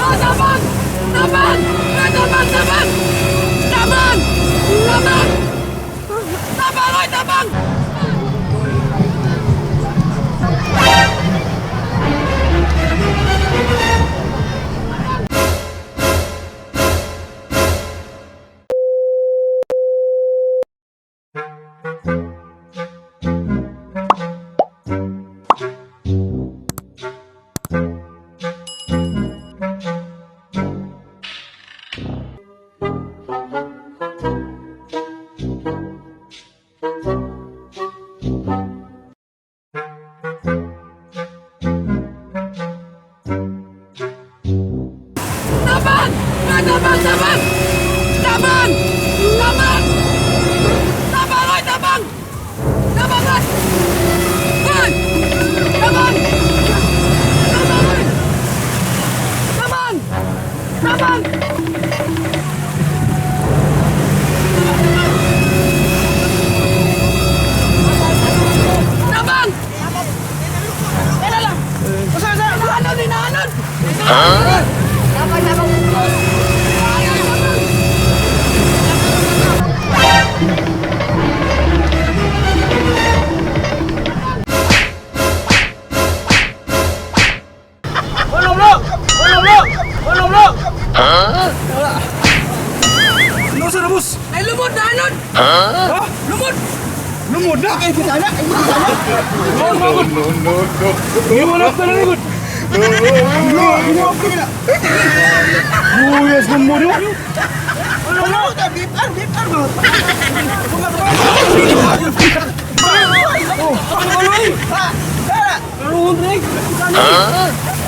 Ah, tabang! Tabang! Ah, tabang! Tabang! Tabang! Tabang! Tabang! Oy, tabang! Tabang! Ah, tabang! Tabang! Tabang! Tabang! Tabang! Oy, tabang! Tabang! Oy! Oy! Tabang! Tabang! Oy! Tabang! Tabang! Tabang! Teka lang! Inaanod! Inaanod! Tabang! Tabang! Ulo, bro! Ulo, bro! Ulo, bro! Ano sa boss? Ay, lumod! Naanod! Ha? Lumod! Lumod na! Ay, kita na! Ay, kita na! No, no, no, no. Iwan na na likod. Buyas ng mudo. Ulo, bro! BFR, BFR, bro!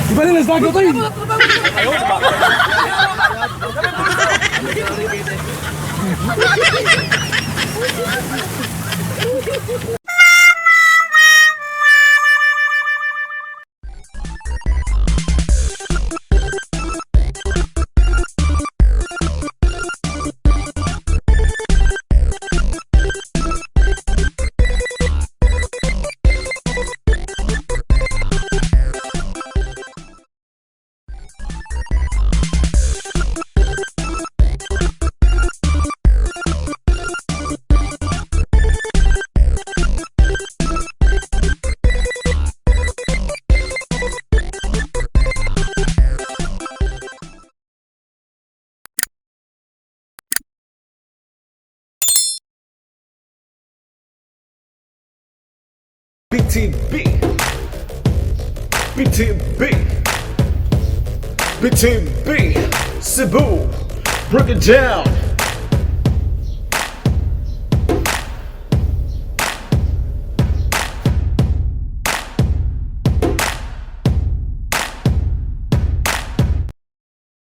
Di ba nila sa dagat ay? BTB. BTB. BTB. Cebu. Break it down.